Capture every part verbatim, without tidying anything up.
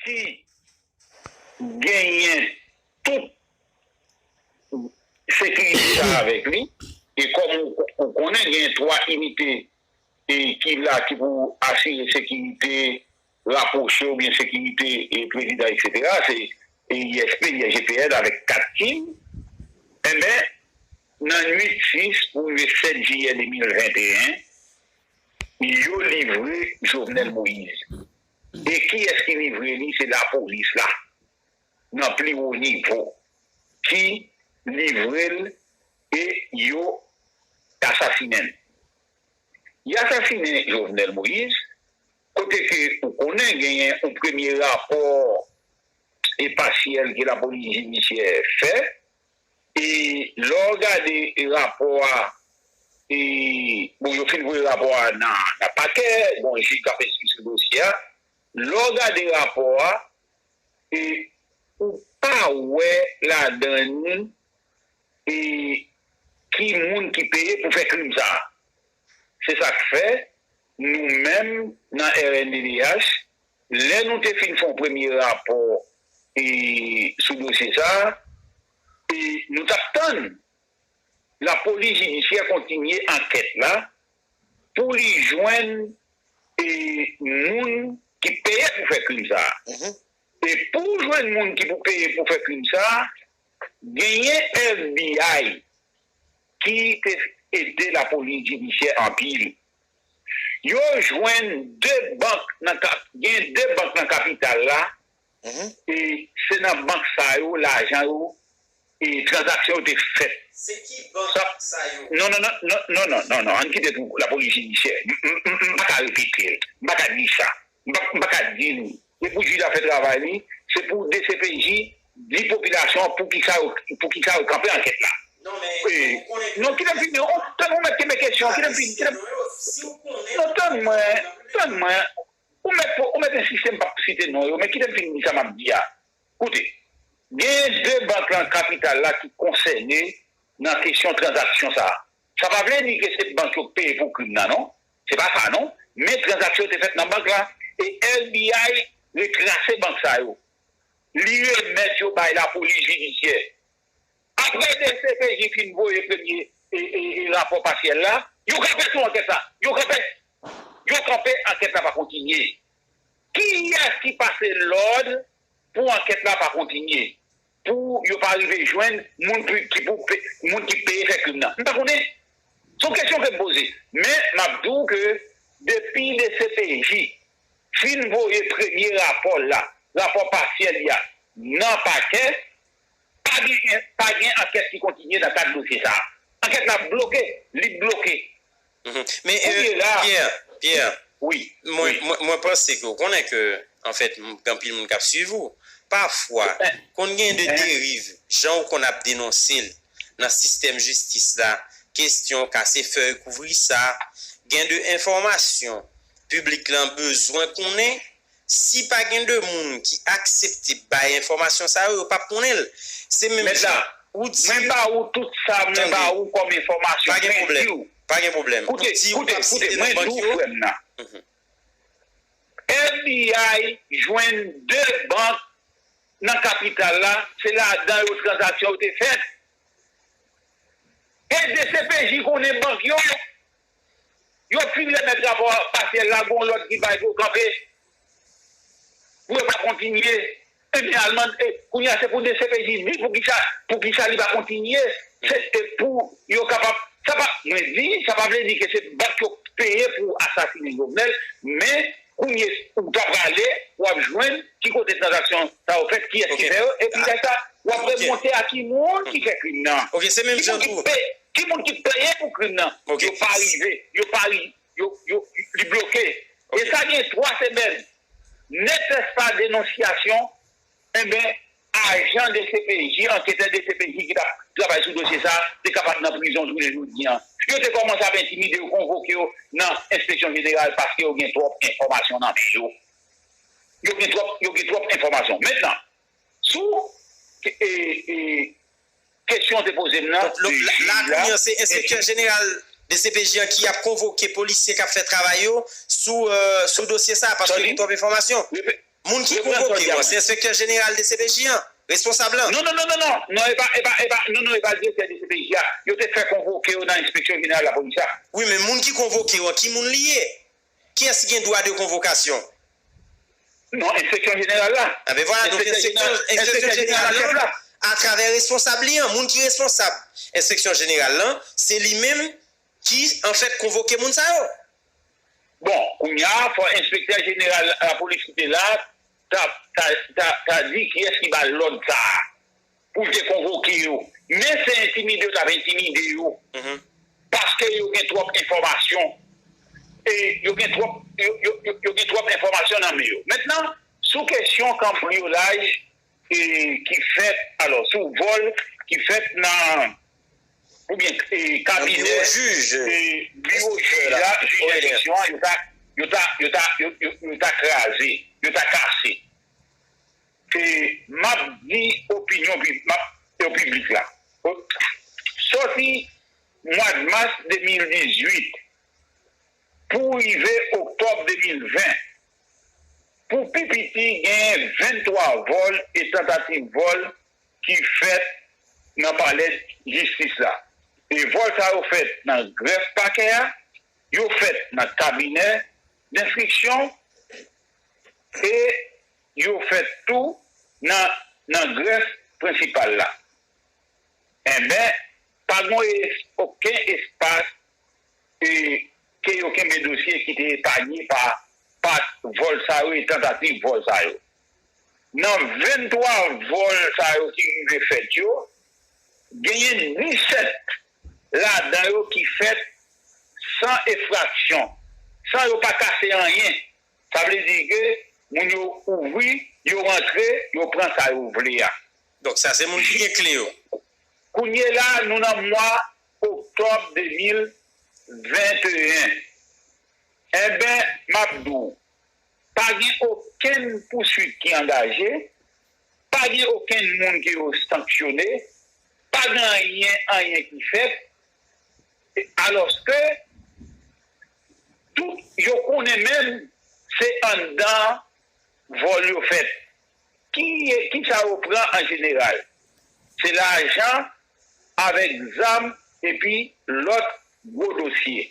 ki genyen tout sekirite sa avèk li, e kòm ou, ou konnen, genyen twa inite e ki la ki pou asire sekirite rapwoche oubyen sekirite e prezidan, etsetera, se e I S P, I S G P N avèk kat tim, enben, nan nwit sis pou rive sèt jiyè de mil venteyen, yo livre Jovenel Moïse. E kiyès ki livre li? Se lapolis la, nan pli wo nivo, ki livre l e yo asasinen l. Y asasinen Jovenel Moïse, kote ke ou konnen genyen yon premye rapò e pasyèl ke lapolis jidisyè fè, e lè w gade rapò a, e, bon, yo fin voye rapò a nan, nan pakè, bon, jij k ap enstwi sou dosye a. Lè w gade rapò a, e, ou pa wè ladan li, e, ki moun ki peye pou fè krim sa a. Se sa k fè, nou menm nan R N D D H, lè nou te fin fè yon premye rapò, e, sou dosye sa a, e, nou t ap tann lapolis jidisyè kontinye ankèt la pou li jwenn, e, moun ki peye pou fè krim sa a. E pou jwenn moun ki pou peye pou fè krim sa a, genyen F B I ki te ede lapolis jidisyè anpil. Yo jwenn de bank nan kap, gen de bank nan kapital la, e se nan bank sa yo lajan yo, e tranzaksyon yo te fèt. Se ki bank sa yo? Non, non, non, non, non, non, non, non, ann kite pou lapolis jidisyè. M, m, m, m pa ka repete l. M pa ka di sa. M pa, m pa ka di nou. Se pou jij la fè travay li, se pou D C P J di popilasyon an poukisa yo, poukisa yo kanpe ankèt la. Non, men, e, ou konnen non, kite m fini. Ou, tann ou mèt kenbe kesyon, kite m fini, kite m, non, tann mwen, tann mwen. Ou mèt, ou mèt ensiste, m p ap site non yo, men kite m fin di sa m ap di a. Koute, gen de bank nan kapital la ki konsène nan kesyon tranzaksyon sa a. Sa pa vle di ke se bank yo k peye pou krim nan, non. Se pa sa, non. Men tranzaksyon yo te fèt nan bank la, e F B I retrase bank sa yo. Li remèt yo bay lapolis jidisyè. Apre D C P J fin voye premye, e, e, e, rapò pasyèl la, yo kanpe sou ankèt la. Yo kanpe. Yo kanpe, ankèt la pa kontinye. Kiyès ki pase lòd pou ankèt la pa kontinye? Pou yo pa rive jwenn moun ki, ki pou pe-, moun ki peye fè krim nan? M pa konnen. Se yon kesyon ke m poze. Men, m ap di w ke depi D C P J fin voye premye rapò l la, rapò pasyèl li a, nan pakè, pa gen, pa gen ankèt ki kontinye nan kad dosye sa a. Ankèt la bloke, li bloke. Mhm. Men, kounye la, Pierre, Pierre, wi, mwen, wi, mwen, mwen panse ke w konnen ke, anfèt, m-, gen anpil moun k ap swiv ou. Pafwa, konn gen de deriv, jan w konn ap denonse l nan sistèm jistis la, kesyon kase fèy, kouvri sa, gen de enfòmasyon piblik lan bezwen konnen, si pa gen de moun ki aksepte bay enfòmasyon sa yo, yo p ap konnen l. Se menm jan ou di. Mwen ba ou tout sa mwen ba ou kòm enfòmasyon. Pa gen pwoblèm. Pa gen pwoblèm. Koute, koute, koute, mwen di w, frè m nan. F B I jwenn de bank nan kapital la, se ladan yo tranzaksyon yo te fèt. E D C P J konnen bank yo. Yo fin remèt rapò pasyèl la, gon lòt ki bay pou yo kanpe, pou yo pa kontinye. Ebyen, al mande, e, kounye a se pou D C P J di poukisa, poukisa li pa kontinye. Se, e, pou yo kapab, sa pa, mwen di, sa pa vle di ke se bank yo peye pou asasinen Jovenel, men kounye ou ta prale, w ap jwenn ki kote tranzaksyon sa yo fèt, kiyès ki fè yo, epi lè sa, w ap remonte a ki moun ki fè krim nan. Ki moun ki peye pou krim nan. Yo pa rive, yo pa ri-, yo, yo, li bloke. E sa gen twa semèn. Ne serait-ce pas dénonciation, enben, ajan D C P J, anketè D C P J ki t ap travay sou dosye sa a, te kapab nan prizon jounen jodi a. Yo te kòmanse ap entimide yo, konvoke yo nan enspeksyon jeneral paske yo gen twòp enfòmasyon nan men yo. Yo gen twòp, yo gen twòp enfòmasyon. Mentnan, sou, e, e, kesyon w te poze m nan, donk, la, la, kounye a, se enspektè jeneral D C P J an ki ap konvoke polisye k ap fè travay yo sou, e, sou dosye sa a, paske yo gen twòp enfòmasyon. Moun ki konvoke yo, se enspektè jeneral D C P J an, responsab lan. Non, non, non, non, non. Non, e pa, e pa, e pa, non, non, e pa direktè D C P J a. Yo te fè konvoke yo nan enspeksyon jeneral lapolis la. Wi, men moun ki konvoke yo, ki moun li ye? Kiyès ki gen dwa de konvokasyon? Non, enspeksyon jeneral la. Enben vwala, donk enspektè jeneral, enspektè jeneral la, atravè responsab li an, moun ki responsab enspeksyon jeneral lan, se li menm ki, anfèt, konvoke moun sa yo. Bon, kounye a, fò enspektè jeneral lapolis ki te la ta, ta, ta, ta di kiyès ki ba l lòd sa a pou l te konvoke yo. Men se entimide yo t ap entimide yo. Paske yo gen twòp enfòmasyon. E yo gen twòp, yo, yo, yo, yo gen twòp enfòmasyon nan men yo. Mentnan, sou kesyon kanbriyolaj, e, ki fèt, alò, sou vòl ki fèt nan, oubyen, e, kabinè, biwo jij, e, biwo jij la, jij enstriksyon an, yo ta, yo ta, yo ta, yo, yo, yo ta kraze, yo ta kase. E m ap di opinyon pib-, m ap, yo piblik la. Sòti mwa mas de mil dizuit pou rive oktòb de mil ven, pou pi piti, genyen venntwa vòl e tantativ vòl ki fèt nan palè jistis la. E vòl sa yo fèt nan grèf pakè a, yo fèt nan kabinè denstriksyon e yo fèt tou nan, nan grèf prensipal la. Enben, pa gen es-, okenn espas, e, ke yo kenbe dosye ki te epanye pa, pa vòl sa yo e tantativ vòl sa yo. Nan venntwa vòl sa yo ki rive fèt yo, genyen disèt ladan yo ki fèt san enfraksyon, san yo pa kase anyen. Sa vle di ke moun yo ouvri, yo rantre, yo pran sa yo vle a. Donk, sa se moun ki gen kle yo. Kounye la, nou nan mwa oktòb de mil venteyen. Enben, m ap di w, pa gen okenn pouswit ki angaje, pa gen okenn moun ke yo sanksyone, pa gen anyen, anyen ki fèt, alòske tout yo konnen menm se anndan vòl yo fèt. Ki, kisa yo pran an jeneral? Se lajan avèk zam epi lòt gwo dosye.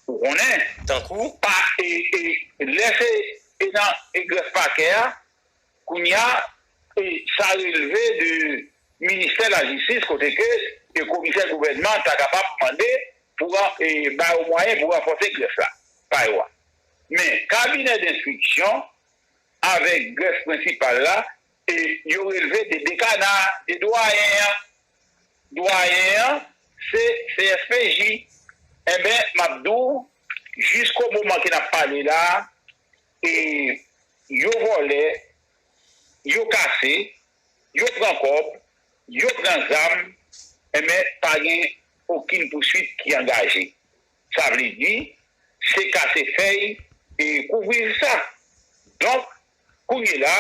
Ou konnen? Tankou? Pa, e, e, lè se, e nan, e grèf pakè a, kounye a, e, sa relve de ministè lajistis, kote ke, e, komisè gouvènman ta kapab mande pou, e, ba yo mwayen pou ranfòse grèf la, pa yo a. Men, kabinè denstriksyon, avèk grèf prensipal la, e yo relve de dekana, de dwayen an. Dwayen an, se C S P J. Enben, m ap di w, jisko moman ke n ap pale la, e yo vòlè, yo kase, yo pran kòb, yo pran zam, enben, pa gen okenn pouswit ki angaje. Sa vle di, se kase fèy e kouvri sa. Donk, kounye la,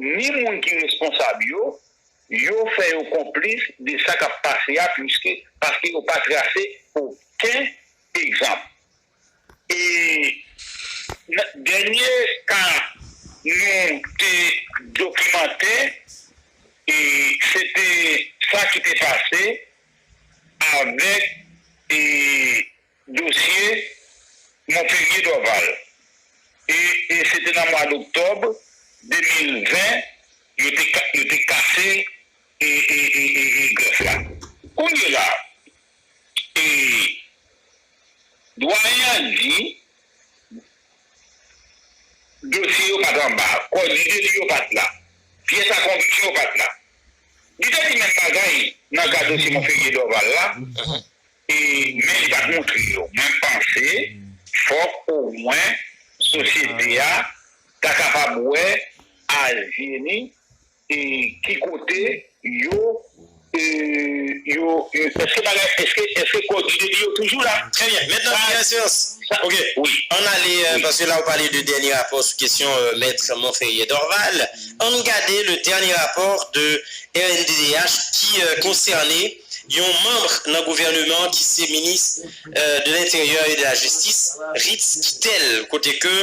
ni moun ki responsab yo, yo fè yo konplis de sa k ap pase a, piske, paske yo pa trase okenn egzanp. E nan dènye ka nou te dokimante, e se te sa ki te pase avèk, e, dosye Monferrier Dorval. E, e se te nan mwa doktòb de mil ven, yo te ka-, yo te kase, e, e, e, e, e grèf la. Kounye la, e, dwayen an di, dosye yo pa t anba, kòdide li yo pa t la, pyès a konviksyon yo pa t la. Li te di menm bagay nan ka dosye Monferrier Dorval la, e, men li pa t montre yo. Mwen panse, fòk omwen sosyete a ta kapab wè a zye ni, e, ki kote yo, e, yo, e, èske bagay, èske, èske kòdide li yo toujou la? Très bien. Maintenant, bien sûr. Sa, ok. Wi. Ann ale, euh, paske la ou pale de dènye rapò sou kesyon, euh, Mèt Monferrier Dorval. Ann gade le dernier rapport de R N D D H ki, euh, konsène yon manm nan gouvènman ki se minis, euh, de l'Intérieur et de la Justice, Ritz Quitel, kote ke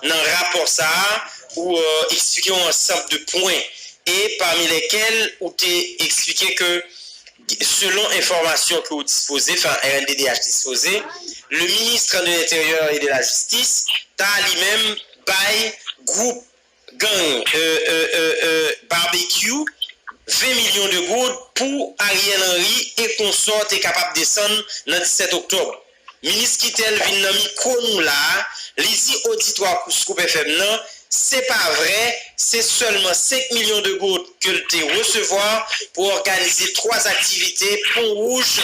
nan rapò sa a, ou euh, eksplike yon ansanm de pwen e pami lèkèl ou te eksplike ke selon enfòmasyon ke ou dispoze, enfin R N D D H dispoze, le ministre de l'Intérieur et de la Justice ta li menm bay gwoup gang euh, euh, euh, euh, Barbecue ven milyon de goud pou Ariel Henry e konsò te kapab desann nan disèt oktòb. Minis Kittel vin nan mikwo nou la a, li di oditwa Scoop F M nan, se pa vrè, se sèlman senk milyon de goud ke l te resevwa pou òganize twa aktivite, Pon Wouj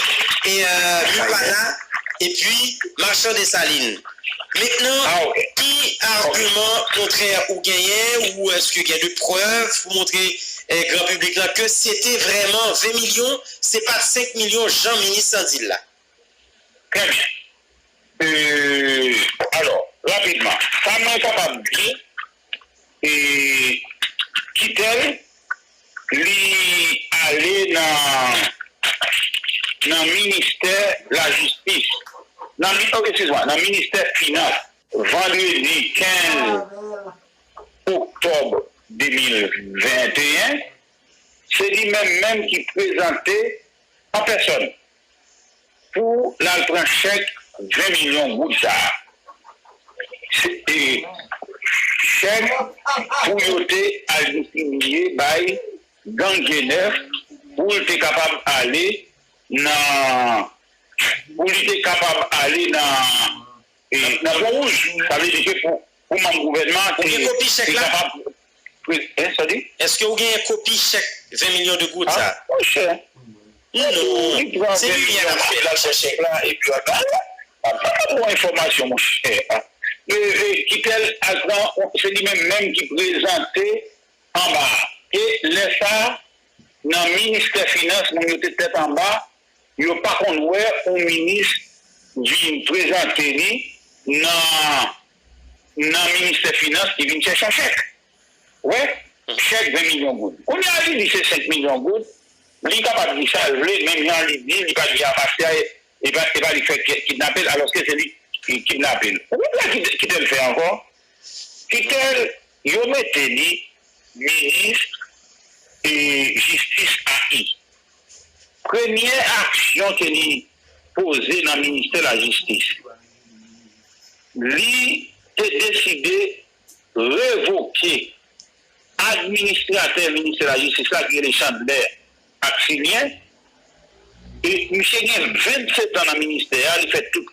e euh, Mipana, epi Machan Desalin. Mentnan, ki agiman kontrè ou genyen, ou èske gen de prèv pou montre eh, gran piblik la ke se te vrèman ven milyon, se pa t senk milyon jan minis lan di l la? Trè byen. Euh, alò, rapidman, sa mwen kapab di, e Kittel, li ale nan nan ministè lajistis, nan, mi- oh, excuse-moi, nan ministè finans, vandredi kenz oktòb de mil venteyen, se li menm menm ki prezante an pèsòn pou l al pran chèk ven milyon goud sa a. Se- e, chèk pou yo te al distribiye bay gang G nèf pou l te kapab ale nan pou li te kapab ale nan e, nan Pon Wouj. Sa vle di ke pou, pou manm gouvènman te, te kapab. Ou gen kopi chèk la? Èske ou gen kopi chèk ven milyon de goud sa? Monchè. Non. Se li menm k ap fè l al pran chèk la epi l al ba l. Sa pa bon enfòmasyon, monchè. Kittel al pran, se li menm menm ki prezante anba a. E lè sa a, nan ministè finans, moun yo te tèt anba, yo pa konn wè yon minis vin prezante li nan nan ministè finans ki vin chèche yon chèk. Wè, chèk ven milyon goud. Kounye a li di se senk milyon goud, li kapab di sa l vle, menm jan li di li pa t gen afè a, e pa, e pa li k fè kidnape l, alòske se li ki kidnape l. Ou konn sa Kittel fè ankò? Kittel, yo mete li minis e jistis A I. Premye aksyon ke li poze nan ministè lajistis, li te deside revoke administratè ministè lajistis la ki rele Chandler Axilien. E misye gen vennsetan nan ministè a, li fè tout